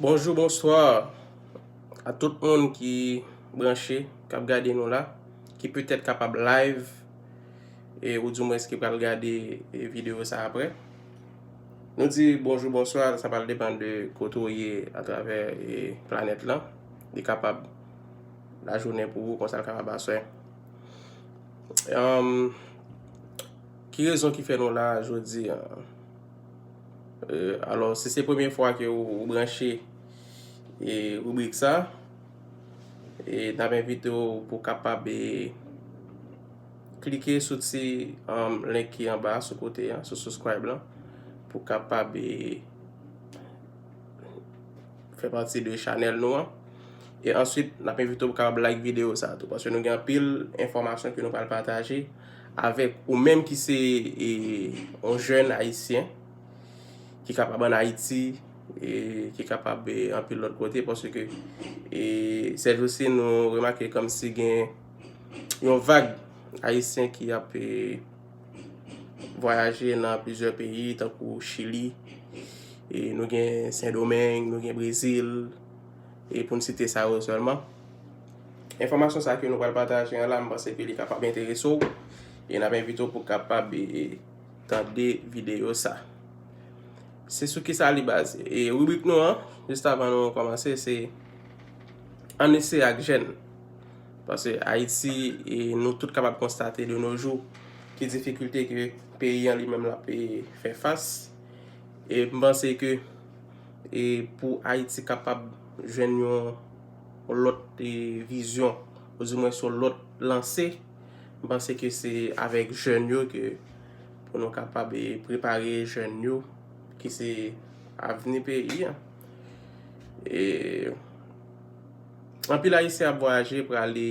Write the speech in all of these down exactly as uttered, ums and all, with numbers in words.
Bonjou, bonswa a tout moun ki branche, k ap gade nou la, ki petèt kapab live, e, oudimwens ki pral gade, e, videyo sa apre. Nou di bonjou, bonswa, sa pral depann de kote w ye atravè, e, planèt lan. Li kapab lajounen pou ou, konsa l kapab aswè. Anm, ki rezon ki fè nou la jodi a? E, alò, si se premye fwa ke ou, ou branche, e, ribrik sa, e, n ap envite w pou kapab, e, klike sou ti, anm, link ki anba sou kote a, sou subscribe lan, pou kapab, e, fè pati de chanèl nou an. E answit, n ap envite w pou kapab like videyo sa tou, paske nou gen anpil enfòmasyon ke nou pral pataje avèk ou menm ki se, e, yon jèn ayisyen ki kapab ann Ayiti, e, ki kapab, e, anpil lòt kote, paske, e, sèjousi nou remake kòmsi gen yon vag ayisyen ki ap, e, vwayaje nan plizyè peyi, tankou Chili, e, nou gen Sendomeng, nou gen Brezil, e, pou n site sa yo sèlman. Enfòmasyon sa ke nou pral pataje an la, m panse ke li kapab enterese w, e n ap envite w pou kapab, e, tande videyo sa. Se sou kisa li baze? E ribrik nou an, jis avan nou kòmanse, se ann eseye ak jèn. Paske Ayiti, e, nou tout kapab konstate de nos jours ki difikilte ke peyi an li menm l ap, e, fè fas. E m panse ke, e, pou Ayiti kapab jwenn yon lòt, e, vizyon, oudimwens yon lòt lanse, m panse ke se avèk jèn yo ke pou nou kapab, e, prepare jèn yo ki se avni peyi an. E anpil Ayisyen ap vwayaje prale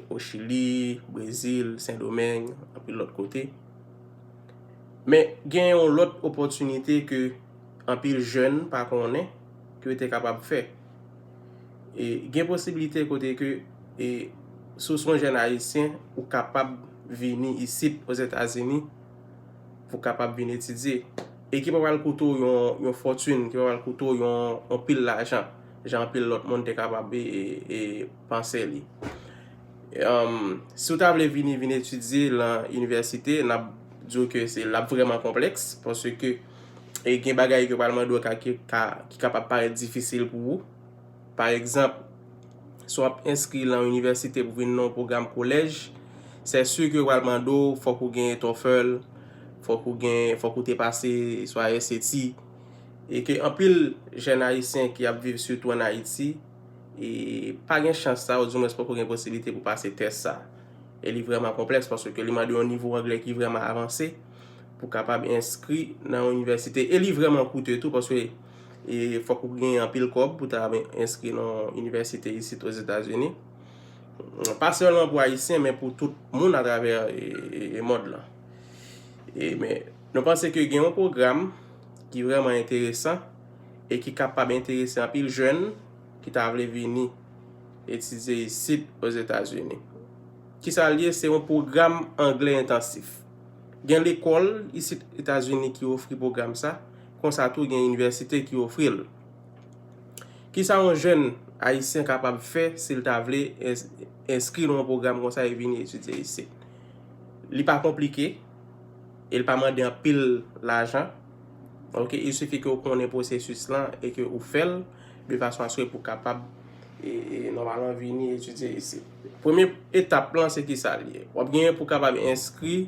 o Chili, Brezil, Sendomeng, anpil lòt kote. Men gen yon lòt opòtinite ke anpil jèn pa konnen ke yo te kapab fè. E gen posiblite kote ke, e, si w se yon jèn ayisyen, ou kapab vini isit Ozetazini pou kapab vin etidye. E ki pa pral koute w yon, yon fòtin, ki pa pral koute w yon, yon pil lajan, jan anpil lòt moun te kapab, e, e, e, panse li. Em, si w ta vle vini, vin etidye lan inivèsite, n ap di w ke se, l ap vrèman konplèks, paske, e, gen bagay ke yo pral mande w ka, ki, ka, ki kapab parèt difisil pou ou. Pa egzanp, si w ap enskri lan yon inivèsite pou vin nan yon pwogram kolèj, se si ke yo pral mande w, fòk ou gen TOEFL, fòk ou gen, fòk ou te pase swa S A T, e ke anpil jèn ayisyen ki ap viv sitou ann Ayiti, e pa gen chans sa, oudimwens poko gen posiblite pou pase tès sa. E li vrèman konplèks paske li mande yon nivo anglè ki vrèman avanse pou kapab enskri nan yon inivèsite. E li vrèman koute tou paske, e, fòk ou gen anpil kòb pou ta enskri nan yon inivèsite isit Ozetazini. Pa sèlman pou Ayisyen, men pou tout moun atravè, e, e, e mond lan. E, men, nou panse ke gen yon pwogram ki vrèman enteresan e ki kapab enterese anpil jèn ki ta vle vini etidye isit Ozetazini. Kisa l ye? Se yon pwogram anglè entansif. Gen lekòl isit Etazini ki ofri pwogram sa, konsa tou gen inivèsite ki ofri l. Kisa yon jèn ayisyen kapab fè si l ta vle ens-, enskri nan yon pwogram konsa e vini etidye isit? Li pa konplike, e l pa mande anpil lajan. Oke, il sifi ke w konnen pwosesis lan e ke ou fè l de fason aske pou kapab, e, e, nòmalman vini etidye isit. Premye etap lan, se kisa l ye? W ap genyen pou kapab enskri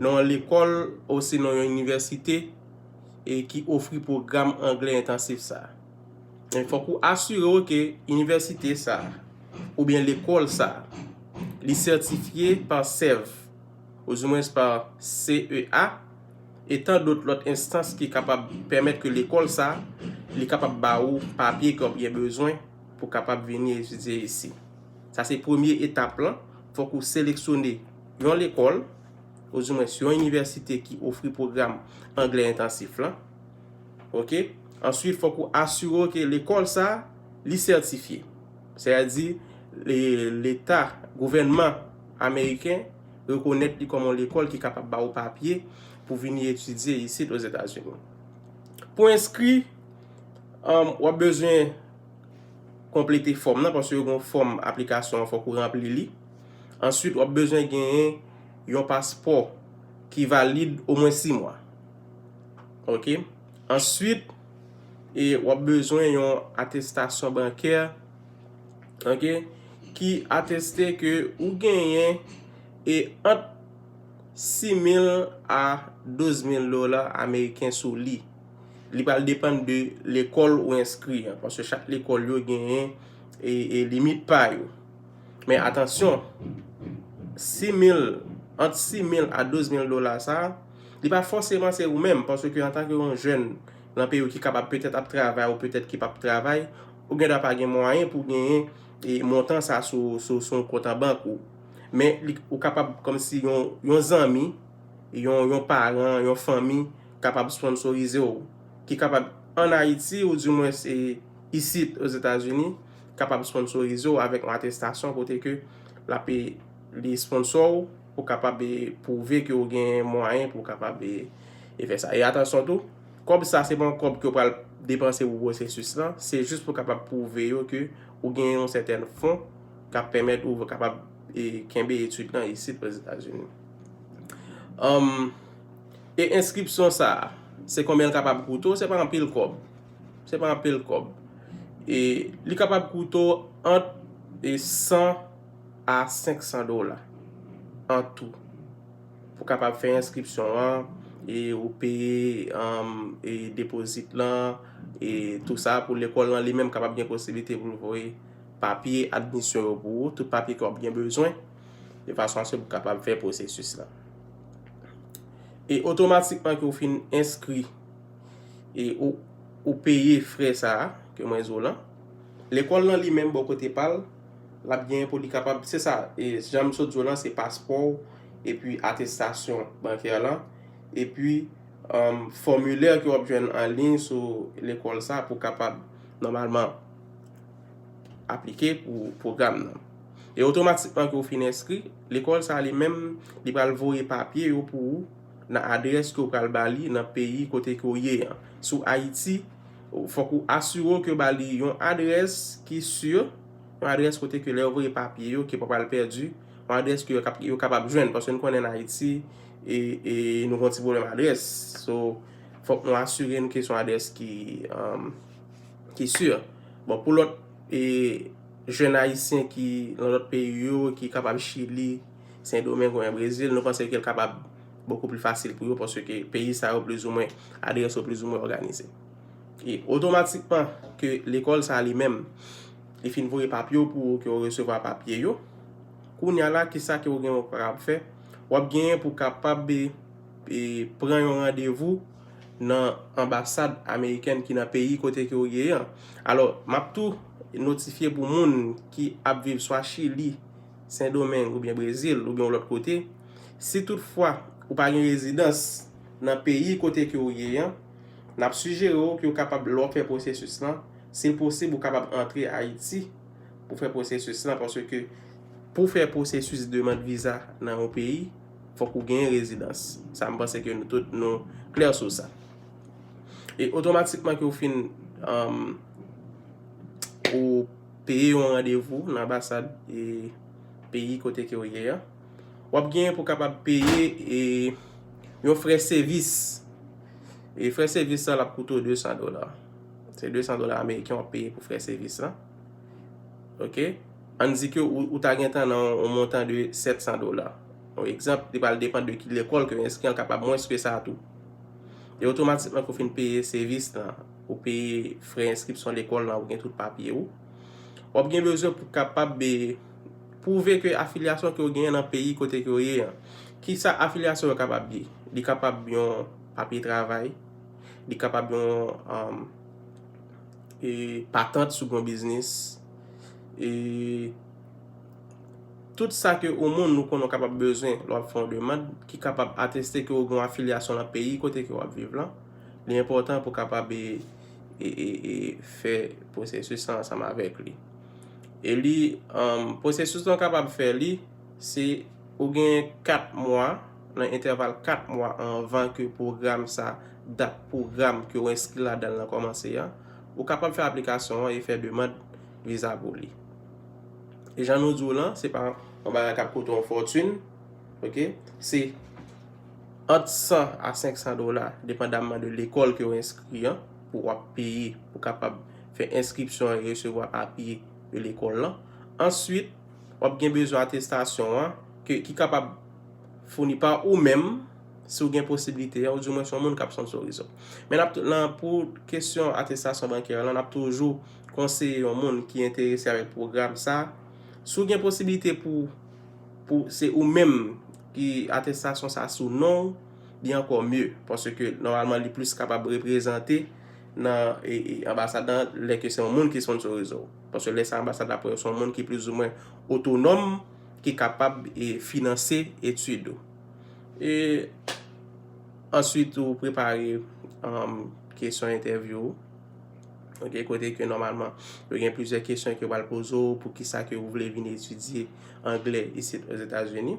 nan yon lekòl osinon yon inivèsite, e, ki ofri pwogram anglè entansif sa. Men fòk ou asire w ke inivèsite sa a, oubyen lekòl sa a, li sètifye pa sèv, oudimwens pa C E A, e tan dòt lòt enstans ki kapab pèmèt ke lekòl sa a, li kapab ba ou papye ke w ap gen bezwen pou kapab vini etidye isi. Sa se premye etap lan. Fòk ou seleksyone yon lekòl, oudimwens yon inivèsite ki ofri pwogram anglè entansif lan. Oke? Answit, fòk ou asire w ke lekòl sa a, li sètifye. Sètadi, le-, Leta, gouvènman ameriken rekonèt li kòm yon lekòl ki kapab ba ou papye pou vini etidye isit Ozetazini. Pou enskri, Um, w ap bezwen konplete fòm nan, paske yo gen yon fòm aplikasyon an, fòk ou ranpli li. Answit, w ap bezwen genyen yon paspò ki valid omwen sis mwa. Ok? Answit, e w ap bezwen yon atestasyon bankè, ok, ki ateste ke ou genyen e ant sis mil a douz mil dola ameriken sou li. Li pral depann de lekòl ou enskri an, paske chak lekòl yo genyen e, e limit pa yo. Men atansyon, sis mil, ant sis mil a douz mil dola sa, li pa fòseman se ou menm, paske antanke yon jèn nan peyi w ki kapab petèt ap travay ou petèt ki p ap travay, ou gen dwa pa gen mwayen pou genyen e montan sa sou, sou, sou yon kont an bank ou. Men li, ou kapab kòmsi yon, yon zanmi, yon, yon paran, yon fanmi kapab sponsorize w, ki kapab ann Ayiti oudimwens e isit Ozetazini, kapab sponsorize w avèk yon atestasyon kote ke l ap e, li sponsò w, pou kapab e, pwouve ke w gen mwayen pou w kapab e, e fè sa. E atansyon tou, kòb sa se pa yon kòb ke w pral depanse pou pwosesis lan, se jis pou kapab pwouve yo ke ou gen yon sètèn fon k ap pèmèt ou kapab e, kenbe etid lan isit Ozetazini. Um, e enskripsyon sa a, se konbyen l kapab koute w? Se pa anpil kòb. Se pa anpil kòb. E li kapab koute w ant e, san a senk san dola an tou. Pou kapab fè enskripsyon an, e ou peye um, e depozit lan, e tou sa pou lekòl lan li menm kapab gen posiblite pou l voye papye admisyon yo pou ou, tout papye ke w ap gen bezwen, de fason aske pou kapab fè pwosesis la. E otomatikman ke w fin enskri e ou, ou peye frè sa a ke mwen di w lan, lekòl lan li menm bò kote pa l, l ap genyen pou li kapab, se sa, e jan m sot di w lan, se paspò w, epi atestasyon bankè lan, epi um, fòmilè ke w ap jwenn an liy sou lekòl sa pou kapab nòmalman aplike pou pwogram nan. E otomatikman ke w fin enskri, lekòl sa li menm, li pral voye papye yo pou ou nan adrès ke w pral ba li nan peyi kote ke w ye an. Si w Ayiti, fòk ou asire w ke w ba li yon adrès ki si, yon adrès kote ke lè yo voye papye yo, ke pa pral pèdi, yon adrès ke yo kap-, yo kapab jwenn, paske nou konnen an Ayiti, e, e nou gen yon ti pwoblèm adrès. So, fòk nou asire n ke se yon adrès ki, um, ki si. Bon, pou lòt e, jèn ayisyen ki nan lòt peyi yo, ki kapab Chili, Sendomeng oubyen Brezil, nou panse ke l kapab bokou pli fasil pou yo, paske peyi sa yo plizoumwen, adrès yo plizoumwen òganize. E otomatikman ke lekòl sa li menm, li fin voye papye yo pou ou, ke w resevwa papye yo. Kounye a la, kisa ke w gen w kapab fè? W ap genyen pou kapab e, e, pran yon randevou nan anbasad amerikèn ki nan peyi kote ke w ye an. Alò, m ap tou notifye pou moun ki ap viv swa Chili, Sendomeng oubyen Brezil oubyen yon lòt kote, si toutfwa ou pa gen rezidans nan peyi kote ke w ye an, n ap sijere w ke w kapab, lè w ap fè pwosesis lan, si l posib, ou kapab antre Ayiti pou fè pwosesis lan, paske pou fè pwosesis demann viza nan yon peyi, fòk ou genyen rezidans. Sa, m panse ke nou tout, nou klè sou sa. E otomatikman ke w fin, um, ou peye yon randevou nan anbasad e peyi kote ke w ye an, w ap genyen pou kapab peye e yon frè sèvis. E frè sèvis sa, l ap koute w de san dola. Se de san dola ameriken w ap peye pou frè sèvis la. Ok? Ann di ke ou, ou ta gentan nan yon montan de sèt san dola. Yon egzanp, li pral depann de ki lekòl ke w enskri an, kapab mwens ke sa tou. E otomatikman ke w fin peye sèvis lan, ou peye frè enskripsyon lekòl lan, ou gen tout papye ou. W ap gen bezwen pou kapab, e, pwouve ke afilyasyon ke w genyen nan peyi kote ke w ye an. Kisa afilyasyon yo kapab ye? Li kapab yon papye travay, li kapab yon, um, e, patant si w gen yon biznis, e, tout sa ke yon moun nou konnen w kapab bezwen lè w ap fè yon demann, ki kapab ateste ke w gen yon afilyasyon nan peyi kote ke w ap viv lan, li enpòtan pou kapab, e, e, e, e fè pwosesis lan ansanm avèk li. E li, um, pwosesis lan kapab fè li, se ou gen kat mwa, nan entèval kat mwa anvan ke pwogram sa, dat pwogram ke w enskri ladan l lan kòmanse an, Ou kapab fè aplikasyon an e fè demann viza pou li. E jan nou di w lan, se pa yon bagay k ap koute yon fòtin, oke? Se ant san a senk san dola, depandamman de lekòl ke w enskri an, pou w ap peye, pou w kapab fè enskripsyon e resevwa papye de lekòl lan. Answit, w ap gen bezwen atestasyon an, ke, ki kapab founi pa ou menm, si w gen posiblite an, oudimwen se yon moun k ap sponsorize w. Men n ap tou-, lan, pou kesyon atestasyon bankè lan, n ap toujou konseye yon moun ki enterese avèk pwogram sa. Si w gen posiblite pou, pou se ou menm ki atestasyon sa sou non w, li ankò mye, paske nòmalman li plis kapab reprezante nan, e, e, anbasad lan lè ke se yon moun ki sponsorize w. Paske lè sa anbasad la pran se yon moun ki plizoumwen otonòm, ki kapab, e, finanse etid ou. E answit, ou prepare, um, kesyon entèvyou ou. Oke, kote ke nòmalman, yo gen plizyè kesyon ke yo pral poze w, poukisa ke ou vle vin etidye anglè isit Ozetazini.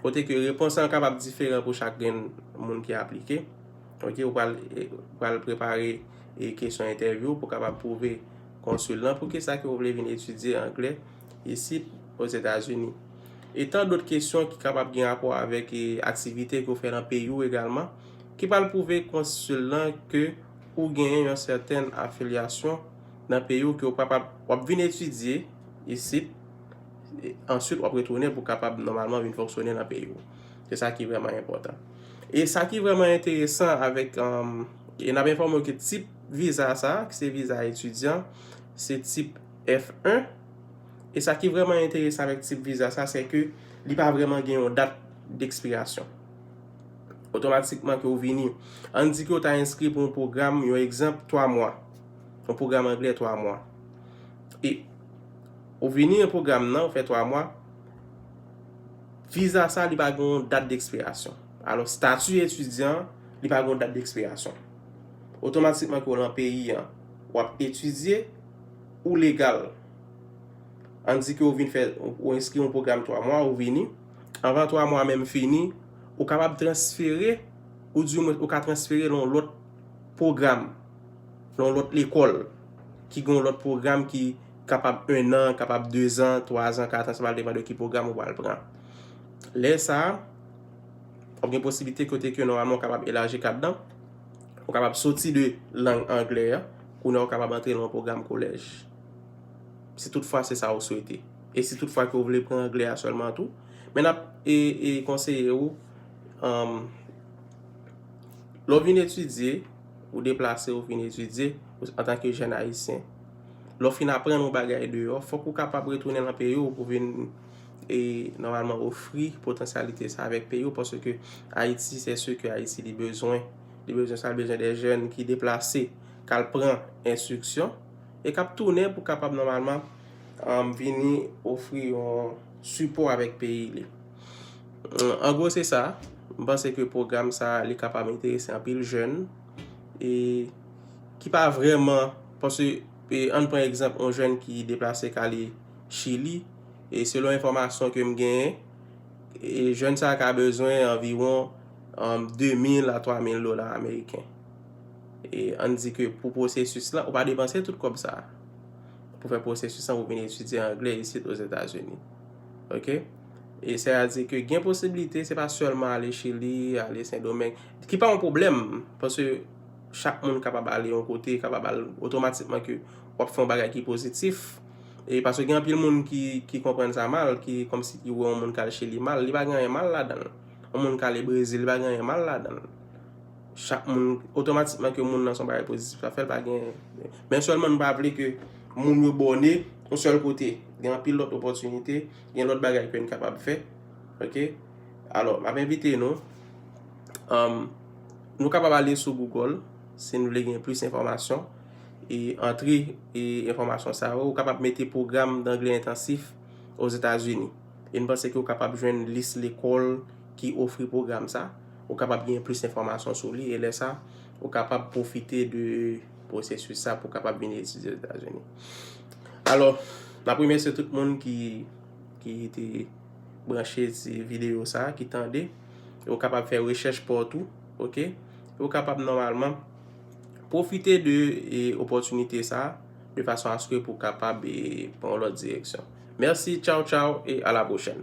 Kote ke repons lan kapab diferan pou chak grenn moun ki aplike. Oke, ou pral, e, ou pral prepare, e, kesyon entèvyou pou kapab pwouve konsil lan poukisa ke ou vle vin etidye anglè isit Ozetazini. E tan dòt kesyon ki kapab gen rapò avèk, e, aktivite ke w fè nan peyi w egalman, ki pral pwouve konsil lan ke ou genyen yon sètèn afilyasyon nan peyi w ke w kapab, w ap vin etidye isit, e answit w ap retounen pou kapab nòmalman vin fonksyone nan peyi w. Se sa ki vrèman enpòtan. E sa ki vrèman enteresan avèk, um, e n ap enfòme w ke tip viza sa, ki se viza etidyan, se tip F yen. E sa ki vrèman enteresan avèk tip viza sa, se ke li pa vrèman gen yon dat dekspirasyon. Otomatikman ke w vini, ann di ke w ta enskri pou yon pwogram, yon egzanp, twa mwa. Yon pwogram anglè twa mwa. E ou vini nan pwogram nan, ou fè twa mwa, viza sa, li pa gen yon dat dekspirasyon. Alò, stati etidyan, li pa gen yon dat dekspirasyon. Otomatikman ke w lan peyi an, w ap etidye, ou legal. Ann di ke w vin fè, ou enskri yon pwogram twa mwa, ou vini. Anvan twa mwa menm fini, ou kapab transfere, oudimwen ou ka transfere lan yon lòt pwogram, lan yon lòt lekòl, ki gen yon lòt pwogram ki kapab en an, kapab de zan, twa zan, kat an, sa va depann de ki pwogram ou pral pran. Lè sa a, w ap gen posiblite kote ke nòmalman w kapab elaji kad lan, ou kapab soti de lang anglè a, kounye a w kapab antre lan yon pwogram kolèj. Si toutfwa se sa ou swete. E si toutfwa ke w vle pran anglè a sèlman tou, men n ap, e, e konseye w, um, lè w vin etidye, ou deplase, ou vin etidye, ou, antanke jèn ayisyen. Lè w fin aprann yon bagay deyò, fòk ou kapab retounen lan peyi w pou vin, e, nòmalman ofri potansyalite sa avèk peyi w, paske Ayiti, se si ke Ayiti, li bezwen, li bezwen sa, li bezwen de jèn ki deplase, k al pran enstriksyon, e k ap tounen pou kapab nòmalman, um, vini ofri yon sipò avèk peyi li. An gwo, se sa. M panse ke pwogram sa, li kapab enterese anpil jèn, e ki pa vrèman, paske, e, ann pran egzanp, yon jèn ki deplase k ale Chili, e selon enfòmasyon ke m genyen, e jèn sa ka bezwen anviwon, um, de mil a twa mil dola ameriken. E ann di ke pou pwosesis lan, ou pa depanse tout kòb sa a pou fè pwosesis lan pou vin etidye anglè isit Ozetazini. Oke? E sètadi ke gen posiblite, se pa sèlman ale Chili, ale Sendomeng, ki pa yon pwoblèm, paske chak moun kapab ale yon kote, kapab al otomatikman ke w ap fè yon bagay ki pozitif. E paske gen anpil moun ki, ki konprann sa mal, ki kòmsi ki wè yon moun k al Chili mal, li pa gen anyen mal ladan l. Yon moun k ale Brezil, li pa gen anyen mal ladan l. Chak moun, otomatikman ke moun nan se yon bagay pozitif l ap fè, l pa gen. Men sèlman nou pa vle ke moun yo bòne yon sèl kote. Gen anpil lòt opòtinite, gen lòt bagay ke n kapab fè. Oke? Alò, m ap envite nou, um, nou kapab ale sou Google si n vle gen plis enfòmasyon, e antre, e enfòmasyon sa yo. Ou kapab mete pwogram dangle entansif Ozetazini. E n panse ke w kapab jwenn lis lekòl ki ofri pwogram sa. Ou kapab gen plis enfòmasyon sou li, e lè sa, ou kapab pwofite de pwosesis sa pou w kapab vin etidye Ozetazini. Alò, n ap remèsye tout moun ki, ki te branche ti videyo sa, ki tande. E ou kapab fè rechèch pa w tou, oke? E ou kapab nòmalman Pwofite de e, opòtinite sa a, de fason aske pou w kapab e, pran yon lòt direksyon. Mèsi, tchaw, tchaw, e a la pwochèn.